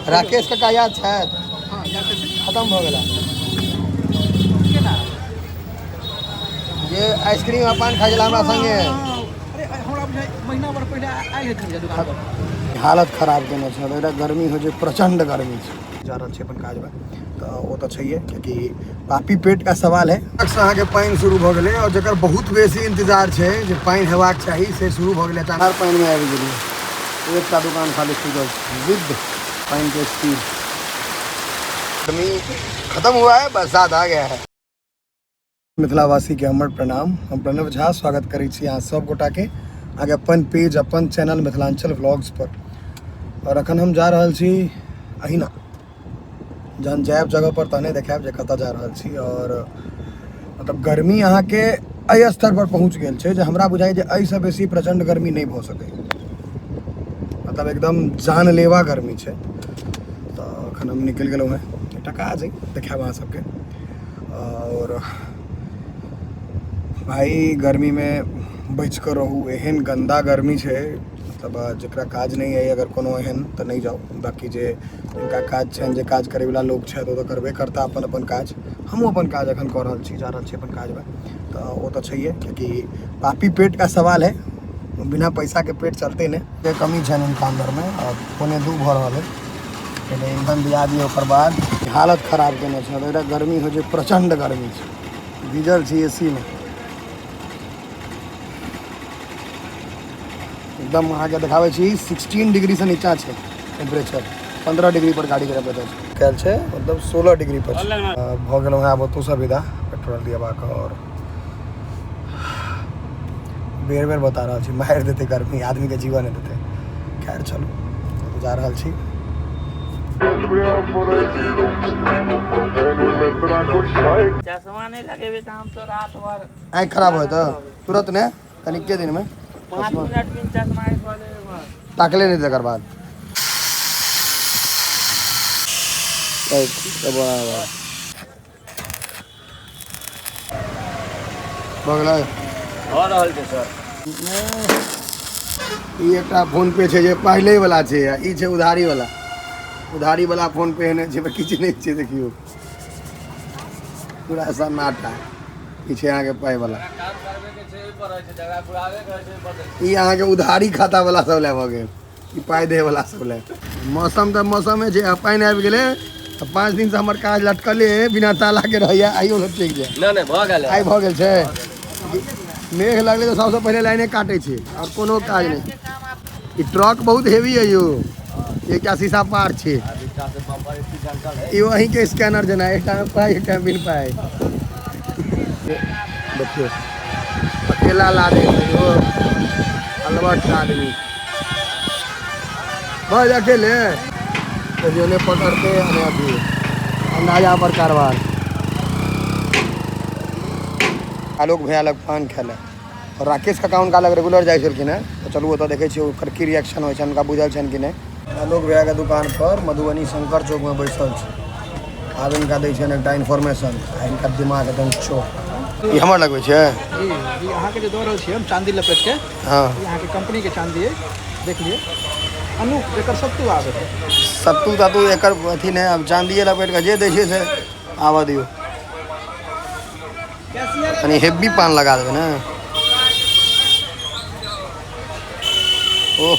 राकेश काका याद छथि? खत्म भऽ गेला। केना? जे आइसक्रीम आ पान खाइ छला हमरा संगे। अरे हमरा बुझाइ महीना भर पहिले आयल हेथिन जे दुकान पर। हालत खराब केने छै, एकटा गर्मी होइ छै, प्रचंड गर्मी छै। जा रहल छी अपन काजमे, तऽ ओ तऽ छैहे, कियाकि पापी पेट का सवाल है। अहाँके पानि शुरू भऽ गेलै और जकर बहुत बेसी इंतजार छै जे पानि हेबाक चाही से शुरू भऽ गेलै। अचानक पानिमे आबि गेलियै, एकटा दुकान खाली खुजल छै विद पानि के स्पीड। गर्मी खत्म हुआ है, बरसात आ गया है। मिथिलावासी के हमर प्रणाम, हम प्रणव झा स्वागत करै छी अहाँ सब गोटा के आगे अपन पेज अपन चैनल मिथिलांचल व्लॉग्स पर। और अखन हम जा रहल छी अहिना, जहन जायब जगह पर तहने देखायब जे कतऽ जा रहल छी। और मतलब गर्मी अहाँके एहि स्तर पर पहुँच गेल छै जे हमरा बुझाइ जे एहिसँ बेसी प्रचंड गर्मी नहि भऽ सकैए, मतलब एकदम जानलेवा गर्मी छै। तऽ अखन हम निकलि गेलहुँ हेँ, एकटा काज अइ, देखायब अहाँ सबके। और भाई गर्मी में बचि कऽ रहू, एहन गन्दा गर्मी छै, मतलब जकरा काज नहि अइ अगर कोनो एहन तऽ नहि जाउ। बाँकी जे जिनका काज छनि, जे काज करैवला लोक छथि, ओ तऽ करबे करता अपन अपन काज। हमहूँ अपन काज एखन कऽ रहल छी, जा रहल छी अपन काजमे, तऽ ओ तऽ छैहे, कियाकि पापी पेट का सवाल है, बिना पैसाके पेट चलतै नहि। के कमी छनि हुनका अन्दरमे। आओर 1:45 भऽ रहल अइ, पहिले ईंधन दिया दियौ ओकर बाद। हालत खराब केने छै, एकटा गर्मी होइ छै, प्रचण्ड गर्मी छै, भीजल छी ए सी मे एकदम। अहाँके देखाबै छी 16 डिग्रीसँ नीचा छै टेम्परेचर, 15 डिग्री पर गाड़ीके टेम्परेचर छै, कयल छै मतलब 16 डिग्री पर छै। भऽ गेलहुँ हेँ आब ओतहुसँ विदा पेट्रोल दियेबाक। आओर बेर बेर बता रहल छी, मारि देतै गर्मी, आदमीके जीवन नहि देतै। खैर चलू, जा रहल छी। चश्मा नहीं लगेबे तऽ हम तो रात भर आँखि खराब होय तऽ तुरंत ने, कनिके दिनमे। 5 मिनट बिन चश्मा के खोले बस ताकले नहि तकर बाद। भऽ गेलै, भऽ रहल छै सर। ई एकटा फोन पे छै जे पहिले वाला छै, आ ई छै उधारी वाला। उधारी वाला फोन पे एहने छै, किछु नहि छै, देखियौ पूरा सन्नाटा। ई छै अहाँके पाइ वाला, ई अहाँके उधारी खाता वाला सब लए भऽ गेल, ई पाइ दै वाला सब लए। मौसम तऽ मौसमे छै, आ पानि आबि गेलै तऽ 5 दिनसँ हमर काज लटकले बिना तालाके रहैया, आइयो लटकि जाय। नहि नहि, भऽ गेल। आइ भऽ गेल छै। मेघ लगलै तऽ सबसँ पहिले लाइने काटै छै आओर कोनो काज नहि। ई ट्रक बहुत हेवी है यौ, एकटा शीशा पार छै। ई अहीँके स्कैनर जेना, एकटा मे पाइ एकटा बिन पाइ। देखियौ अकेला लादे छै यौ, अलबट आदमी बस अकेले। देखियौ ने पकड़ते ने अथी अंदाजा पर कारबार। आलोक भैया लग पान खेलै और राकेश काका हुनका लग रेगुलर जाइ छलखिन हेँ, तऽ चलू ओतऽ देखै छियै ओकर की रिएक्शन होइ छनि, हुनका बुझल छनि कि नहि। आलोक भैयाके दुकान पर मधुबनी शंकर चौकमे बैसल छै, आब हिनका दै छियनि एकटा इन्फॉर्मेशन आ हिनकर दिमाग एकदम चौक। ई हमर लगबै छै? जी जी, अहाँके जे दऽ रहल छी हम चाँदी लपेट के। हँ। ई अहाँके कंपनी के चाँदी अइ, देख लियौ अनूप, एकर सत्तू आबै है। सत्तू तत्तू एकर अथी नहि, आब चाँदिए लपेट कऽ जे दै छियै से आबऽ दियौ। कनि हेवी पान लगा देबै ने। ओह,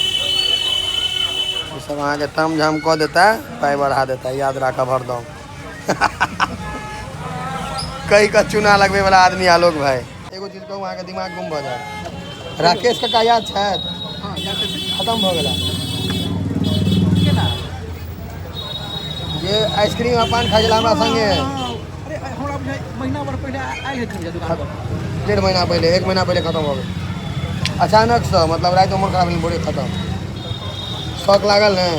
ई सब अहाँके ताम झाम कऽ देता, पाइ बढ़ा देता, याद राखब हरदम। कहि कऽ चूना लगबै वाला आदमी आलोक भाई। एगो चीज कहू, अहाँके दिमाग गुम भऽ जायत। राकेश काका याद छथि? खत्म भऽ गेला। केना? जे आइसक्रीम आ पान खाइ छला हमरा संगे। अरे हमरा बुझाइ महीना भर पहिले आयल हेथिन जे दुकान पर। 1.5 महीना पहिले, 1 महीना पहिले खत्म भऽ गेल अचानकसँ, मतलब रातिमे मोन खराब भेल, भोरे खत्म। शौक लागल ने,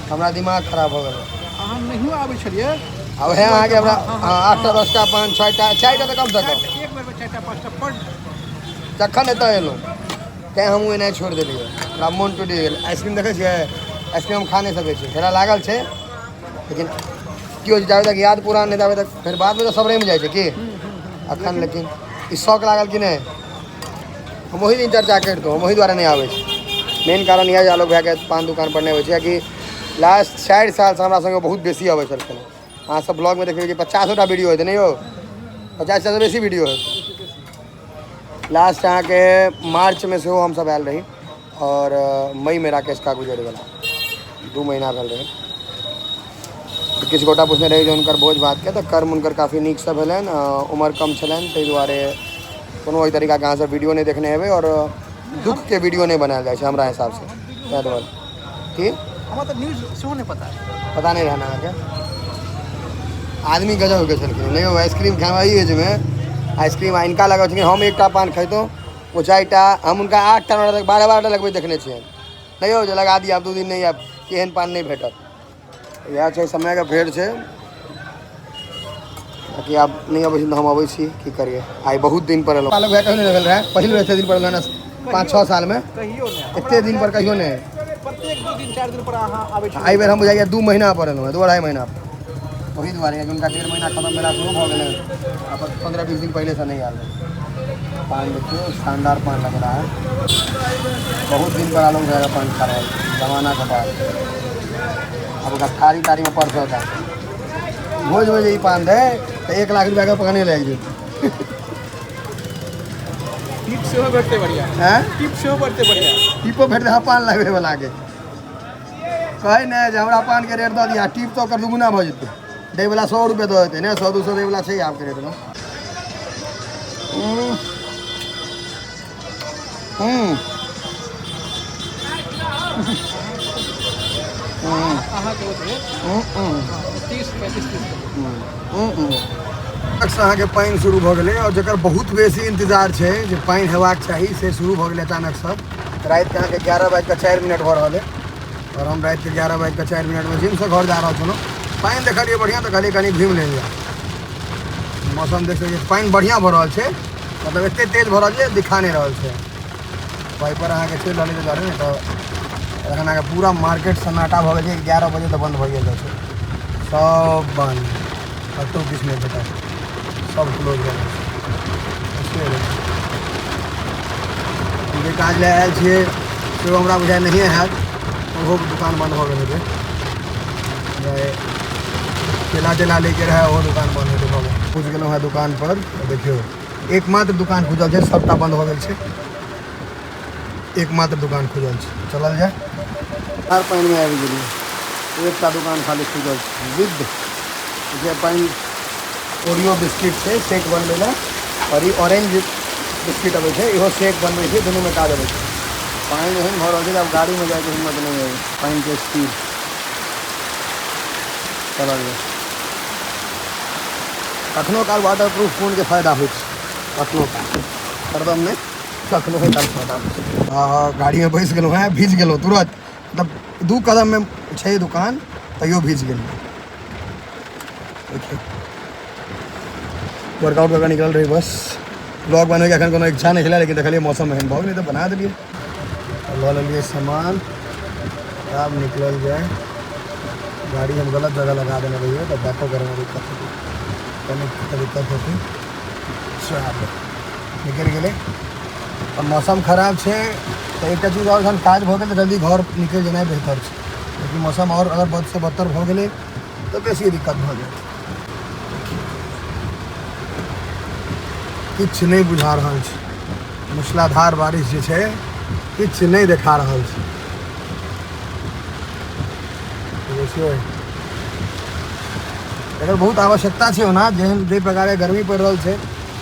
हमरा दिमाग खराब भऽ गेल। अहाँ नहियो आबै छलियै। आ उएह अहाँके हमरा 8टा 10टा 5 6टा 4टा तऽ कमसँ कम एक बेरमे 4टा 5टा बड्ड। जखन एतऽ एलहुँ तैँ हमहूँ एनाइ छोड़ि देलियै, हमरा मोन टूटि गेल। आइसक्रीम देखै छियै? आइसक्रीम हम खा नहि सकै छी, ठेला लागल छै, लेकिन केओ जाबे तक याद पुरान नहि ताबे तक, फेर बादमे तऽ सब रमि जाइ छै की अखन। लेकिन ई शौक लागल कि नहि, हम ओहि दिन चर्चा करितहुँ, हम ओहि दुआरे नहि आबै छी। मेन कारण इएह जे आलोक भैयाके पान दुकान पर नहि आबै छै, कियाकि लास्ट 4 सालसँ हमरा सङ्गे बहुत बेसी अबै छलखिन। अहाँ सब ब्लॉगमे देखबै कि 50टा वीडियो हेतै, नहि यौ? 50टा बेसी वीडियो हेतै। लास्ट अहाँके मार्चमे सेहो हमसब आयल रही आओर मईमे राकेश का गुजरि गेला, 2 महीना भेल रहै। किछु गोटा पुछने रही जे हुनकर भोज भातके, तऽ कर्म हुनकर काफी नीकसँ भेलनि, उमर कम छलनि, ताहि दुआरे कोनो ओहि तरीकाके अहाँसब वीडियो नहि देखने हेबै आओर दुःखके वीडियो नहि बनायल जाइ छै हमरा हिसाबसँ, ताहि दुआरे। की हमरा तऽ न्यूज सेहो नहि पता। पता नहि रहै ने अहाँके? आदमी गजबके छलखिन, नहि यौ? आइसक्रीम खाइ एजमे आइसक्रीम आ हिनका लगै छलखिन हम 1टा पान खैतहुँ ओ 4टा, हम हुनका 8टा 9टा 12-12टा लगबैत देखने छियनि। नहि यौ, जे लगा दिअ, आब 2 दिन नहि आयब, केहन पान नहि भेटत। इएह छै समयके फेर छै। बाकी आब नहि अबै छी तऽ हम अबै छी, की करियै। आइ बहुत दिन पर एलहुँ। पालक भैया कहियो नहि भेल रहै, पहिल बेर एते दिन पर एलहुँ, 5-6 सालमे। कहियो नहि। एते दिन पर कहियो नहि। प्रत्येक 2 दिन 4 दिन पर अहाँ आबै छी। एहि बेर हम बुझाइए 2 महीना पर एलहुँ, 2-2.5 महीना पर। ओहि दुआरे कि हुनका 1.5 महीना खतम भेला शुरू भऽ गेलै, 15-20 दिन पहिलेसँ नहि आयल रहै। पान देखियौ, शानदार पान लग रहा है। बहुत दिन पर आलू भैया पान खा रहल छी जमानाके बाद। आब ओकरा थारी तारीमे परसता भोजमे जे ई पान दै तऽ 1 लाख रुपैआके पाने लागि जेतै। टिप सेहो भेटतै बढ़िआँ। आँय? टिप सेहो भेटतै बढ़िआँ। टिपो भेटतै। हँ, पान लगबैवलाके कहै ने जे हमरा पानके रेट दऽ दिअ, टिप तऽ ओकर दुगुना भऽ जेतै। दैवला 100 रुपैआ दऽ देतै ने, 100-200 दैवला छै आबके रेटमे। अहाँके ओतबे 30-35 30। अहाँके पानि शुरू भऽ गेलै आओर जकर बहुत बेसी इंतजार छै जे पानि हेबाक चाही से शुरू भऽ गेलै अचानकसँ। रातिके अहाँके 11:04 भऽ रहल अइ आओर हम रातिके 11:04 जिमसँ घर जा रहल छलहुँ। पानि देखलियै बढ़िआँ तऽ कहलियै कनि घुमि लेल जाय। मौसम देख सकै छी, पानि बढ़िआँ भऽ रहल छै, मतलब एते तेज भऽ रहल छै दिखा नहि रहल छै। वाइपर अहाँके चलि रहल छै दुआरे ने, तऽ एखन अहाँके पूरा मार्केट सन्नाटा भऽ गेल छै। 11 बजे तऽ बन्द भइए जाइ छै, सब बन्द, कतहु किछु नहि भेटत, सब क्लोज भऽ गेल छै। जे काज लए आयल छियै सेहो हमरा बुझाइ नहिए हैत, ओहो दुकान बन्द भऽ गेल हेतै। केला तेला लैके रहै ओहो दुकान बन्द हेतै भऽ गेल। पहुँच गेलहुँ हेँ दुकानपर, देखियौ एकमात्र दुकान खुजल छै, सबटा बन्द भऽ गेल छै, एकमात्र दुकान खुजल छै। चलल जाय। हर पानिमे आबि गेलियै, एकटा दुकान खाली खुजल छै। विद जे पानि ओरियो बिस्किट छै शेक बनबै लए, आओर ई ऑरेंज बिस्किट अबै छै, इहो शेक बनबै छै, दुनूमे काज अबै छै। पानि एहन भऽ रहल छै जे आब गाड़ीमे जाइके हिम्मत नहि होइए, पानिके स्पीड। चलल जाय। कखनो काल वाटर प्रूफ फोनके फायदा होइ छै, कखनो काल, हरदम नहि, कखनो काल फायदा होइ छै। हँ, गाड़ीमे बैस गेलहुँ हेँ, भीज गेलहुँ तुरत, मतलब 2 कदममे छै दुकान तैयो भीज गेलियै। देखियौ वर्कआउट कऽ कऽ निकलल रही, बस ब्लॉग बनबैके एखन कोनो इच्छा नहि छलै, लेकिन देखलियै मौसम एहन भऽ गेलै तऽ बना देलियै। लऽ लेलियै सामान, आब निकलल जाय। गाड़ी हम गलत जगह लगा देने रहियै तऽ बैको करैमे दिक्कत हेतै, कनि दिक्कत हेतै। चलू निकलि गेलै। आओर मौसम खराब छै तऽ एकटा चीज आओर, जहन काज भऽ गेल तऽ जल्दी घर निकलि जेनाइ बेहतर छै, लेकिन मौसम आओर अगर बदसँ बदतर भऽ गेलै तऽ बेसी दिक्कत भऽ जायत। किछु नहि बुझा रहल छै, मूसलाधार बारिश जे छै किछु नहि देखा रहल छै। देखियौ एकर बहुत आवश्यकता छै। ओना जेहन जाहि प्रकारके गर्मी पड़ि रहल छै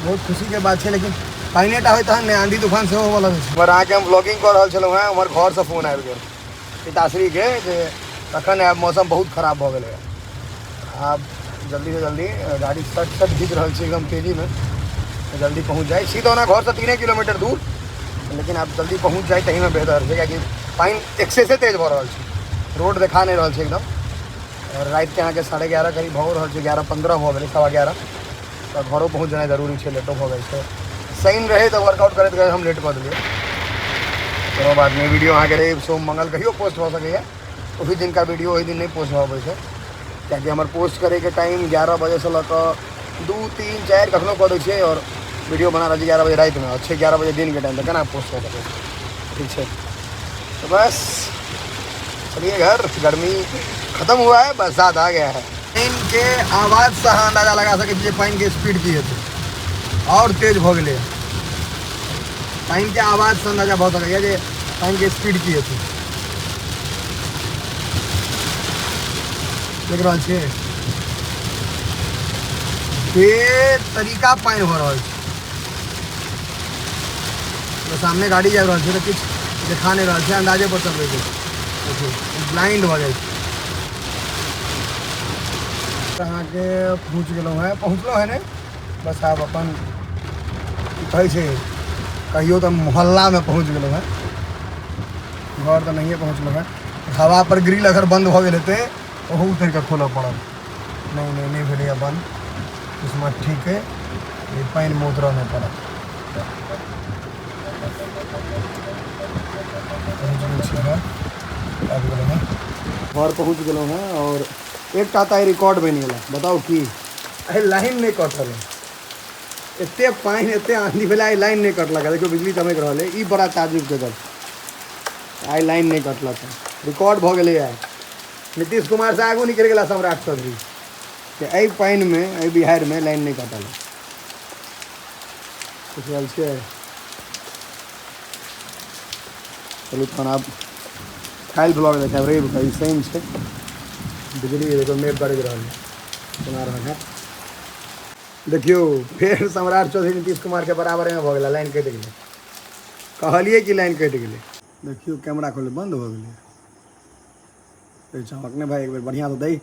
बहुत खुशीके बात छै, लेकिन पानिए टा होइ तहन ने, आंधी तूफान सेहो होबऽ लगै छै। उम्हर अहाँके हम व्लॉगिंग कऽ रहल छलहुँ हेँ, उम्हर घरसँ फोन आबि गेल पिताश्रीके जे कखन आयब, मौसम बहुत खराब भऽ गेलै। आब जल्दीसँ जल्दी गाड़ी सट सट घीच रहल छी एकदम तेजीमे, जल्दी पहुँच जाइ छी। तऽ ओना घरसँ 3 किलोमीटर दूर, लेकिन आब जल्दी पहुँच जाइ तहीमे बेहतर छै, कियाकि पानि एक्सेसे तेज भऽ रहल छै, रोड देखा नहि रहल छै एकदम। आओर रातिके अहाँके 11:30 करीब भऽ रहल छै, 11:15 भऽ गेलै, 11:15, तऽ घरो पहुँच जेनाइ जरूरी छै, लेटो भऽ गेल छै। शनि रहै तऽ वर्कआउट करैत करैत हम लेट कऽ देलियै, कोनो बात नहि। वीडियो अहाँके रवि सोम मंगल कहियो पोस्ट भऽ सकैए, ओहि दिनका वीडियो ओहि दिन नहि पोस्ट भऽ पबै छै, कियाकि हमर पोस्ट करैके टाइम 11 बजेसँ लऽ कऽ 2 3 4 कखनो कऽ दै छियै, आओर वीडियो बना रहल छी 11 बजे रातिमे, आओर छै 11 बजे दिनके टाइम, तऽ केना पोस्ट भऽ सकै छै। ठीक छै, तऽ बस चलिए घर, गर्मी खत्म हुआ है, बरसात आ गया है। पानि के आवाज से अहाँ अंदाजा लगा सकै छी जे पानि के स्पीड की हेतै, आओर तेज भऽ गेलै। पानि के आवाज से अंदाजा भऽ सकैए जे पानि के स्पीड की हेतै। देख रहल छियै, बेतरीका पानि भऽ रहल छै। तो सामने गाड़ी जा रहल छै तऽ किछु देखा नहि रहल छै, अंदाजे पर चलबै छै, देखियौ ब्लाइंड भऽ जाइ छै। अहाँके पहुँच गेलहुँ हेँ, पहुँचलहुँ हेँ नहि, बस आब अपन की कहै छै, कहियो तऽ मोहल्लामे पहुँच गेलहुँ हेँ, घर तऽ नहिए पहुँचलहुँ हेँ। हवा पर ग्रिल अगर बन्द भऽ गेल हेतै, ओहो उतरि कऽ खोलऽ पड़ल। नहि नहि नहि भेलैए बन्द, किस्मत ठीक अइ, ई पानिमे उतरऽ नहि पड़त। पहुँच गेल छी घर, आबि गेलहुँ हेँ घर, पहुँच गेलहुँ हेँ। आओर एकटा तऽ आइ रिकॉर्ड बनि गेल, बताउ की, आइ लाइन नहि कटल। एते पानि, एते आंधी भेलै, आइ लाइन नहि कटलक। देखियौ बिजली चमकि रहल अइ, ई बड़ा ताजुबके गप, आइ लाइन नहि कटलक, रिकॉर्ड भऽ गेलै। आइ नीतीश कुमार से आगू निकलि गेला सम्राट चौधरी कि एहि पानिमे, एहि बिहाड़िमे लाइन नहि कटल। देख रहल छियै। चलू तहन आब काल्हि ब्लॉग देखायब, रवि कऽ, ई शनि छै। बिजली देखियौ, मेघ गरजि रहल है, सुना रहल है। देखियौ फेर सम्राट चौधरी नीतीश कुमारके बराबरेमे भऽ गेलै, लाइन कटि गेलै। कहलियै कि लाइन कटि गेलै। देखियौ कैमरा खोले बन्द भऽ गेलै। चमक नहि भाइ, एक बेर बढ़िआँसँ दै।